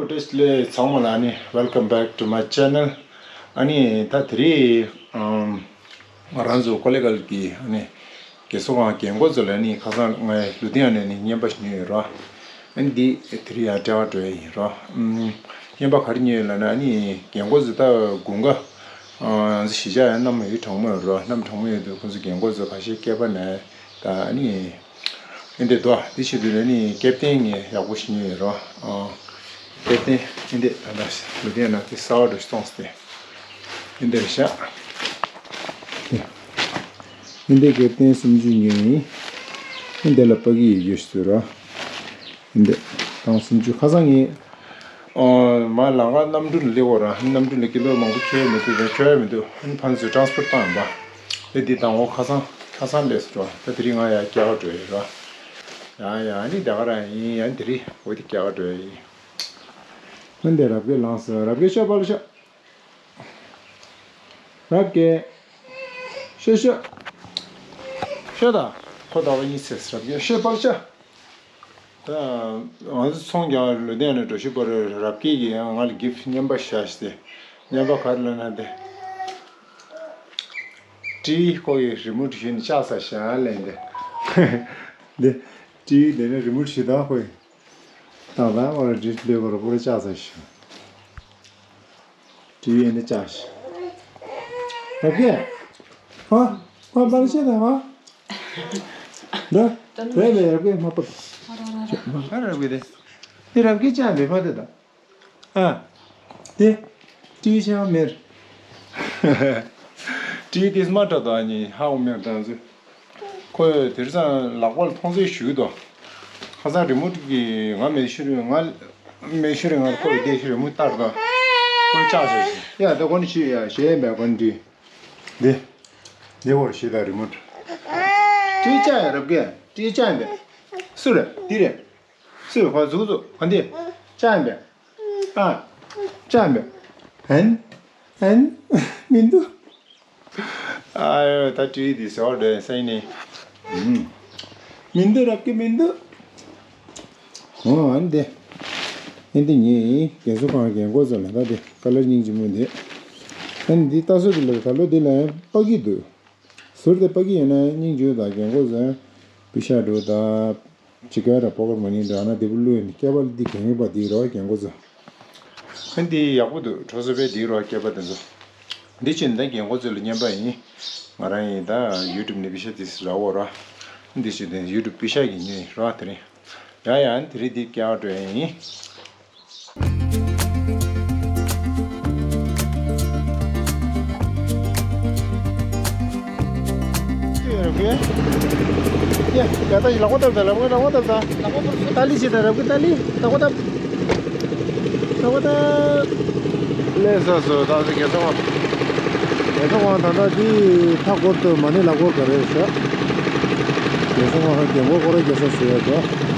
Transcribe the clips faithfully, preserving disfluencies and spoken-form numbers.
བཀྲ་ཤིས་བདེ་ལེགས་ཚང་མ་ལ། ཨ་ནི་welcome back to my channel. ཨ་ནི་ད་དེ་རིང་ཨམ་ང་རང་ཚོ་ཀོ་ལེ་གལ་གྱི་ཨ་ནི་རྒན་གསོ་ཁང་རྒན་འཁོགས་ཚོ་ལ་ཨ་ནི་ཁ་སང་ངས་ལུ་ཏི་ཡ་ནས་ནི་རྔན་པ་ཞིག་ཉོས་ཡོད་ར། ཨ་ནི་འདི་དེ་རིང་ཡང་སྤྲད་པར་འགྲོ་ཡ་ཡིན་ར། ཨམ་རྔན་པ་ག་རེ་ཉོས་ཡོད་ལབ་ན། ཨ་ནི་རྒན་འཁོགས་ཚོ་ད་དགུན་ཁ་ཨ་ང་ཚོ་གཞིས་ཆགས་ཡང་གནམ་ཡང་གྲང་མོ་ཡོད་ར། གནམ་གྲང་མོ་ཡོད་དུས་ཁོང་ཚོ་རྒན་འཁོགས་ཚོ་ཁ་ཤས་སྐྱེས་པ་ནས་ད་ཨ་ནི། ཨེ་འདི་དོ། འདི་བྱེད་དུས་ནི་ནི་ཀེབ་ཏན་ངས་ཡག་པོ་ཞིག་ཉོས་ཡོད་རོ། ཨ། ཀེབ་ཏན་ཨེ་འདི་ད་ལྟ་ལུ་ཏན་ན་དེ་གསར་པ་འདྲ་ཞིག་བཙོངས་ཏེ། ཨེ་འདི་རེད་ཤག་ཨེ་འདི་ཀེབ་ཏན་སུམ་ཅུ་ཉོས་ཡིན། ཨེ་འདི་ལ་པ་གི་ཡོད་རྒྱུ་ཞིག་བཟོས་རོ། ཨེ་འདི་དང་སུམ་ཅུ་ཁ་སང་ངས། ཨོ། མ་ལ་ང་གནམ་གྲུ་ལ་སླེབས་པ་ར། གནམ་གྲུ་ལ་ཀི་ལོ་མང་པོ་འཁྱེར་མི་འདུག་ར། འཁྱེར་མི་འདུག་ཨ་ནི་ཕ་ཚོས་ཊ་རན་སི་པོར་བཏང་ཡིན་པ། ཨེ་འདི་དང་འོ་ཁ་སང་ཁ་སང་སླེབས་སོང་ར། ད་དེ་རིང་ང་ཡར་སྐྱེལ་ག་འགྲོ་ཡི་ར། ཡ་ཡ། ཨ་ནི་ད་ག་རང་ཡིན། ཨ་ནི་དེ་རིང་འོ་དེ་སྐྱེལ་ག་འགྲོ་ཡི་ཡིན། ཨ་ནི་དེ་རབ་རྒྱས་ལངས་སོང་། རབ་རྒྱས་ཤོག་པ་ལ་ཤོག་རབ་རྒྱས། ཤོག་ཤོག་ཤོག་ད། ཁོ་ད་བ་ཡིན་ཟེར། རབ་རྒྱས་ཤོག་པ་ལ་ཤོག་ད་ང་ཚོ་ཚོང་རྒྱག་ལུ་ལྡན་ནས་འགྲོ་ཤི་པར་རབ་རྒྱས་ཀྱིས་ཡང་ང་ལ་གིཕ་ཊི་རྔན་པ་བཞག་ཤི་སྟེ། རྔན་པ་ག་རེ་ལབ་ན་དེ། ཊི་ཝི་ཁོ་ཡི་རི་མོ་ཊི་ཞུས་ནས་བཅག་ས་བཞག་ལན་དེ། འདི་ཊི་ཝི་དེ་ནས་རི་མོ་ཊི་ཞུས་དང་ཁོ་ཡི། ཏག་ཏག་ཁོ་ར་ཌི་སི་པ་ལེ་ཁོ་ར་པུ་ར་བཅག་ས་ཞིག་ཊི་ཝི་ཨེ་འདི་བཅག་ཤི། རབ་རྒྱས། ཧ། ཧ་པར་ཤེས་དང་ཧ། འདྲ། རེད་རེད། རབ་རྒྱས་མ་པར། ཧ་ར་རབ་རྒྱས་དེ། འདི་རབ་རྒྱས་ཅང་མེད་པ་དེ་དང་། ཨ། དེ། ཊི་ཝི་ཅང་མེད། ཊི་ཝི་དེ་སྨ་ཏྲ་དང་ཨ་ནི་ཧ་འོ་མེར་དང་ཚུ། ཁོས་དེང་སང་ལག་པ་ལ་མཐོང་ཚད་ཞུ་གི་འདུག་ཁ་སང་རི་མོ་ཊི་གི་ང་མེད་ཤུ་རི་ང་མེད་ཤུ་རི་ང་ཁོས་བསྡད་ཤུ་རི་མོ་ལྟར་དང་། ཁོས་བཅག་བྱས་ཤི། ཡ་ད་གོ་ནི་ཞུ་ཡ་ཞེས་ཡིན་པའི་གོ་ནི་ཊི་ཝི། འདི། འདི་བོར་ཞིག་དང་རི་མོ་ཊི། ཊི་ཝི་བཅག་ཡ་རབ་རྒྱས། ཊི་ཝི་བཅག་ཡིན་པས། སུ་རེད། འདི་རེད། སུ་ཁོ་འཛུགས་འཛུགས་ཁོ་འདི། བཅག་ཡིན་པས། ཨ། བཅག་ཡིན་པས། ཨན། ཨན། མི་འདུག་ཨ་ཡོ། ད་ཊི་ཝི་འདི་ཟེར་བ་འདྲ་ཡིན་ས་ཡིན་ནི། ཨུམ། མི་འདུག་རབ་རྒྱས་མི་འདུག་ཨོ་ཨ་ནི་དེ། ཨ་ནི་དེ་ངའི་རྒན་གསོ་ཁང་རྒན་འཁོགས་ཚོ་ལ་ད་དེ་ཀ་ལར་སྙིང་རྗེ་མོ་དེ། ཨ་ནི་འདི་ལྟ་སྲོལ་དེ་ལ་ད་ལོ་འདི་ལ་ཡང་པ་ཀི་འདུག་ཟུར་དེ་པ་ཀི་ཡིན་ན་སྙིང་རྗེ་དང་རྒན་འཁོགས་ཚོ་པི་ཤ་འགྲོ་ད་ཅི་ཀ་ར་པོ་ཀར་མ་ནི་འདྲ་ན་དེ་བུ་ལུས་ནི་སྐྱེས་པ་འདི་རྒན་ཡོད་པ་འདི་རོ་རྒན་འཁོགས་ཚོ། ཨ་ནི་འདི་ཡག་པོ་འདུག་གྲོ་སོ་པའི་འདི་རོ་སྐྱེས་པ་དེ་ཚོ། འདི་ཕྱིན་ད་རྒན་འཁོགས་ཚོ་ལ་རྔན་པ་ཡིན། ང་རང་ཡིན་ད་ཡུ་ཊུབ་ནས་པི་ཤ་དེ་ར་འོ་ར། འདི་ཕྱིན་ད་ཡུ་ཊུབ་པི་ཤ་གི་ཉོས་ཡིན་ར་དེ་རིང་། ཡ་ཡ། ཨ་ནི་དེ་རིང་འདི་སྐྱེལ་འགྲོ་ཡ་ཡིན། ལག་པ་བཏབ་ད། ལག་པ་བཏབ་ད། ལག་པ་བཏབ་ད། ལྟ་ལི་བྱེད་ད། རབ་རྒྱས་ལྟ་ལི། ལག་པ་བཏབ། ལག་པ་བཏབ། ལས་ས་སོ་ད་སེ་རྒན་གསོ་ཁང་། རྒན་གསོ་ཁང་ད་ལྟ་འདི་མཐའ་སྐོར་དུ་མ་ཎི་ལ་སྐོར་ག་རེ་ཤག་རྒན་གསོ་ཁང་རྒན་གོག་སྐོར་ར་རྒྱག་ས་ཟེར་ཡ་ད།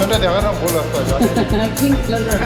ཁྱོད་འདྲ་དེ་ག་རང་བུ་ལ་ས་ཡ། Pink color.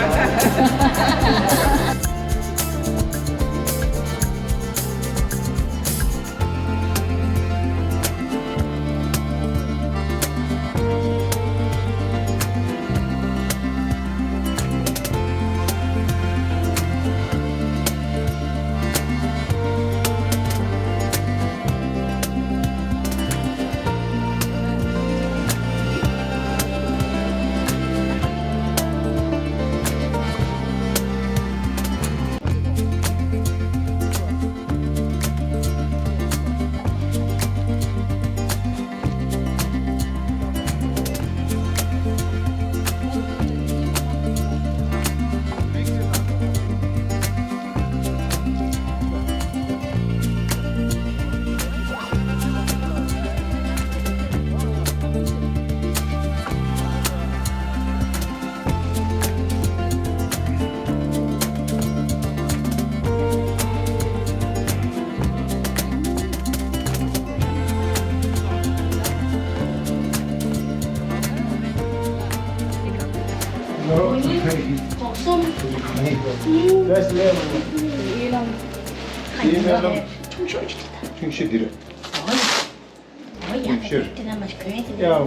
ཆུང་ཤོས་ཅིག་རེད། ཆུང་ཤོས་འདི་རེད། ཨོ་ཡ། ཨོ་ཡ། ཡིན་ཕྱིར། དེ་ན་མ་གོན་དེ། ཡ།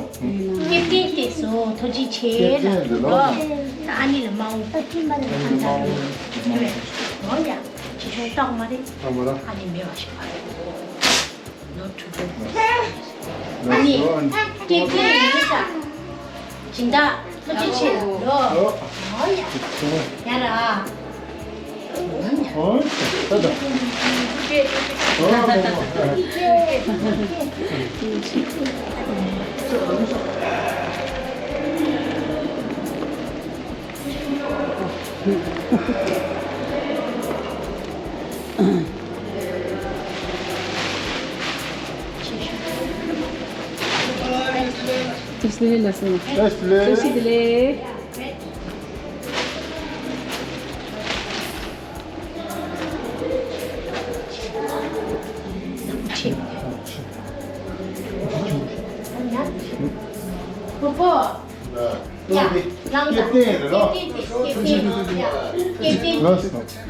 ཀེབ་ཏེན་དེ་སོ་ཐུགས་རྗེ་ཆེ་ལ། ཀེབ་ཏེན་དེ་ལོ། ཨ་ནི་ལ་མ་འོང་། ཨ་ནི་ལ་མ་འོང་། ཨོ་ཡ། ཆེ་ཆུང་རྟགས་མ་རེད། ཨ་མ་ར། ཨ་ནི་མེད་པ་ཞིག་པ་རེད། ནོར་འཁྲུལ་འགྲོ། ཨ་ནི་ཀེབ་ཏེན་དེ་ཡིན་ས། སྦྱིན་བདག་ཐུགས་རྗེ་ཆེ་ལོ། ཨོ་ཡ། ཡ་ར། བཀྲ་ཤིས་བདེ་ལེགས་ལགས་སོ། བཀྲ་ཤིས་བདེ་ལེགས། བཀྲ་ཤིས་བདེ་ལེགས། ལགས་སོ།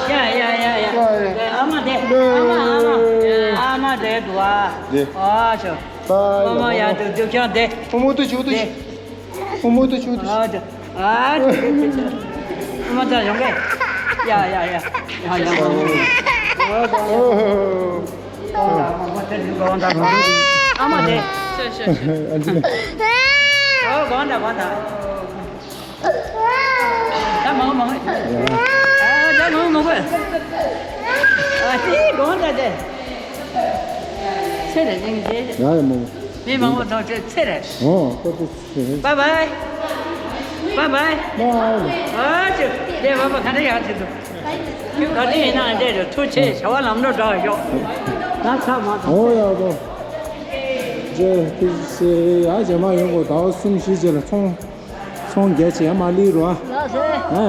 ཡ་ཡ་ཡ་ཡ། ཨ་མ་དེ། ཨ་མ་ཨ་མ། ཨ་མ་དེ་འདུག་ཨ། དེ། ཨ་ཆོ། ཨ་མ་ཡ་དུ་དུ་ཁྱང་དེ། ཨུ་མོ་དུ་ཆུ་དུ། དེ། ཨུ་མོ་དུ་ཆུ་དུ། ཨ་ཆོ། ཨ་ཆོ། ཨུ་མོ་ད་ཡོང་གི། ཡ་ཡ་ཡ། ཡ་ཡ། ཨོ། ཨ་མ་དེ། ཤོ་ཤོ་ཤོ། ཨ་ཅི། ཨོ་གོང་ད་གོང་ད། ད་མང་མང་། ཨ་ད་མང་མང་། ཨ་དེ་གོང་ད་དེ། ཚེ་རེ་ནིང་དེ། ཡ་ཡ་མང་། མི་མང་པོ་དང་ཚེ་རེ། ཨོ་ད་དེ། Bye bye. Bye bye. Bye. ཨ་ཅེ། དེ་བ་བ་ག་འདྲ་ཡག་ཆེ་འདུག་ཁྱོད་ག་འདྲ་ཡིན་ན་འདྲ་རེད། ཐུགས་ཆེ་བྱ་བ་ལམ་འགྲོ་འདྲ་ཡོད། ད་ཚ་མ་ཐོངས། ཨོ་ཡག་པོ། ཨེ་ཏི་སེ་ཡ་རྗེས་མ་ཡོང་གོ་ཟླ་བ་གསུམ་བཞི་རྗེས་ལ་ཚོང་ཚོང་རྒྱ་ཆེ་ཡ་མ་ལི་རོ། ཨ་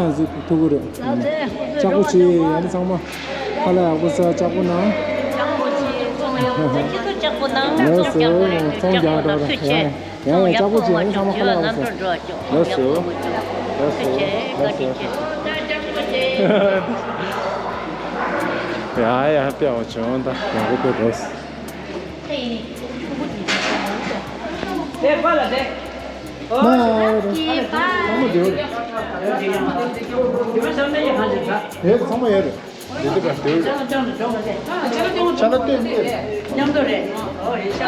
ཡང་ཟིག་ཐུག་གི་རེད། ལྕགས་པོ་ཆེ་ཡ་ནི་ཚང་མ་ཁ་ལག་ཡག་པོ་ཟ། ལྕགས་པོ་ནང་། ལགས་སོ། ཚོང་རྒྱག་འདྲ་ར་ཡ། ཡང་ཡང་ལྕགས་པོ་ཆེ་ཡང་ཚང་མ་ཁ་ལག་ཟ། ལགས་སོ། ལགས་སོ། ལགས་སོ། ཡ་ཡ་དཔེ་བ་བྱུང་ད་ཡང་གོ་དཔེ་འགྲོ། ཚང་མ་ཡོད་རེད། ཚང་མ་ཡོད་རེད། འདི་འདྲ་འདི་འདྲ། ཅ་ལག་སྟོན་ནི། མཉམ་དུ་རེད། ཨོ་རེད་ཤག་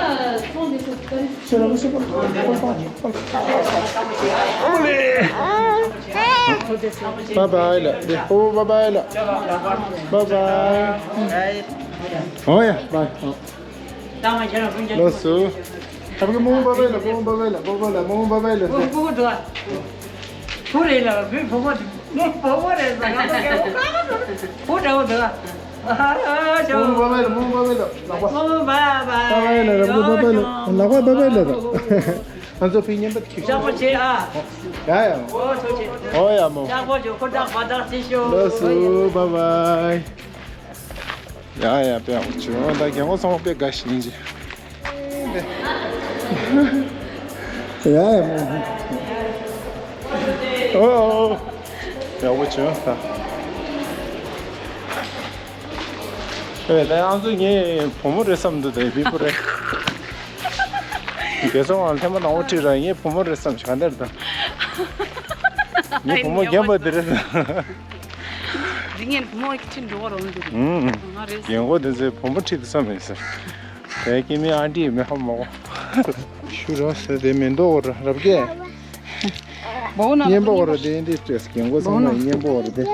ཁྱེད་རང་ཤི་པ། Bye bye ལ། འདི་ཨོ་bye bye ལ། Bye bye. ཨོ་ཡ་bye. ལགས་སོ། ཨ་ཕ་གི་མོ་བ་བའི་ལ། མོ་བ་བའི་ལ། མོ་བ་ལ། མོ་བ་བའི་ལ། བུ་བུ་འདུག་བུ་རེད་ལ། བུ་བུ་མོ་མོ་བུ་མོ་རེད་ཟེར། ང་ཚོ་སྐད་བུ་འདྲ་བོ་འདུག་ཨ་ཞོ། མོ་བ་བའི་ལ། མོ་བ་བའི་ལ། ལག་པ། མོ་བ་བའི་ལ། བ་བའི་ལ། ར་བུ་བ་བའི་ལ། ལག་པ་བ་བའི་ལ། ང་ཚོ་ཕི་ཉན་པ་ཁྱི། ཡག་པོ་བྱེད་ཨ། ཡ་ཡ། ཨོ་ཐུགས་རྗེ་ཆེ། ཨོ་ཡ་མོ། ཡག་པོ་བྱོས། ཁོ་ཐག་པ་ཐག་ཅིག་ཤོག་ལགས་སོ། bye bye. ཡ་ཡ་དཔེ་ཡག་པོ་བྱུང་། ད་རྒན་གོག་ཚང་མ་དཔེ་དགའ་ཞིང་ཅི། ཡ་ཡ་མོ། ཨོ་ཨོ། ཡག་པོ་བྱུང་ད། ཨེ་ད་ང་ཚོ་ངའི་བུ་མོ་རེད་བསམ་འདུག་དེ་བི་བུ་རེད། རྒན་གོག་ཚང་མ་ལྷན་པ་ནང་པོ་ཁྲིད་ར། ངའི་བུ་མོ་རེད་བསམ་ཞིག་ག་འདྲ་རེད་ད། ངའི་བུ་མོ་རྒན་པ་དེ་རེད་ད། འདི་ངའི་བུ་མོ་ཁྲིད་འགྲོ་བ་རོགས་འདུག་ཨུམ། ང་རེད། རྒན་གོག་དེ་ཚོའི་བུ་མོ་ཁྲིད་དུ་བསམ་མེད་ཟེར། དེ་སྐྱེ་མི་ཨ་འདྲི་མེད་ཧ་མོ། ཤུ་ར་ཟེར་དེ་མེ་ཏོག་ར་རབ་རྒྱས། བོ་ན་གཉན་པོ་ར་དེ་འདི་སྤྲད། རྒན་གོག་ཚང་མ་གཉན་པོ་ར་དེ།